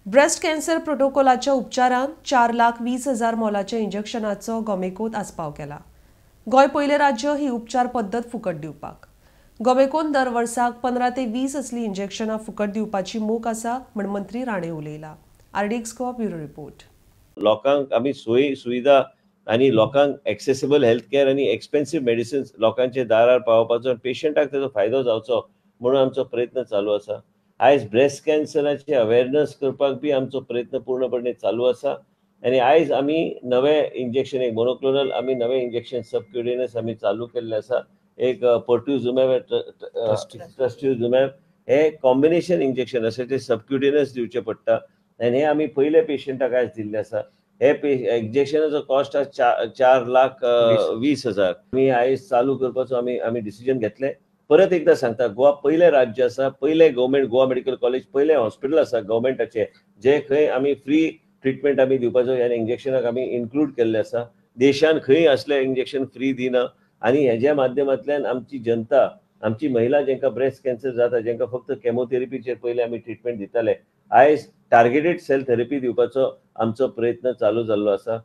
Breast cancer प्रोटोकॉलाच्या उपचारांत 4,20,000 मोलाच्या इंजेक्शनाचो गोमेकोत आस्पाव केला. गोंय पयलें राज्य ही उपचार पद्दत फुकट दिवपाक. गोमेकोन दर वर्साक 15 ते 20 असली इंजेक्शनां फुकट दिवपाची मोख आसा म्हण मंत्री राणे उलयला. RDX Goa bureau report. लोकांक आमी सोयी सुविधा आनी लोकांक एक्सेसिबल हेल्थ केअर आनी एक्सपेन्सीव मेडिसिन्स लोकांच्या दारार पावोवपाचो, पेशंटाक तेजो फायदो जावचो म्हणून आमचो प्रयत्न चालू आसा. आयज ब्रेस्ट कॅन्सराचे अवेरनस करपाक बी आमचो प्रयत्न पूर्णपणे चालू आसा आनी आयज आमी नवे इंजेक्शन, एक मोनोक्लोनल आमी नवे इंजेक्शन सबक्युटेनियस आमी चालू केल्ले आसा. एक पर्ट्युजुमॅब, ट्रस्ट्युजुमॅब हे कॉम्बिनेशन इंजेक्शन आसा, ते सबक्युटेनियस दिवचे पडटा आनी हे आमी पयले पेशंटाक आयज दिल्ले आसा. हे इंजेक्शनाचो कॉस्ट आसा 4,20,000. आमी आयज चालू करपाचो आमी आमी डिसिजन घेतले. परत एकदा सांगता, गोवा पयलें राज्य आसा, पयलें गव्हर्मेंट गोवा मेडिकल कॉलेज, पयलें हॉस्पिटल आसा गव्हर्मेंटाचें जे खंय आमी फ्री ट्रिटमेंट आमी दिवपाचो ह्या इंजेक्शनाक आमी इन्क्लूड केल्लें आसा. देशान खंय असलें इंजेक्शन फ्री दिना आनी हेज्या माध्यमांतल्यान आमची जनता, आमची महिला जेंकां ब्रेस्ट कॅन्सर जाता, जेंकां फक्त केमोथेरपीचेर पयलीं आमी ट्रिटमेंट दिताले, आयज टार्गेटेड सेल थेरपी दिवपाचो आमचो प्रयत्न चालू जाल्लो आसा.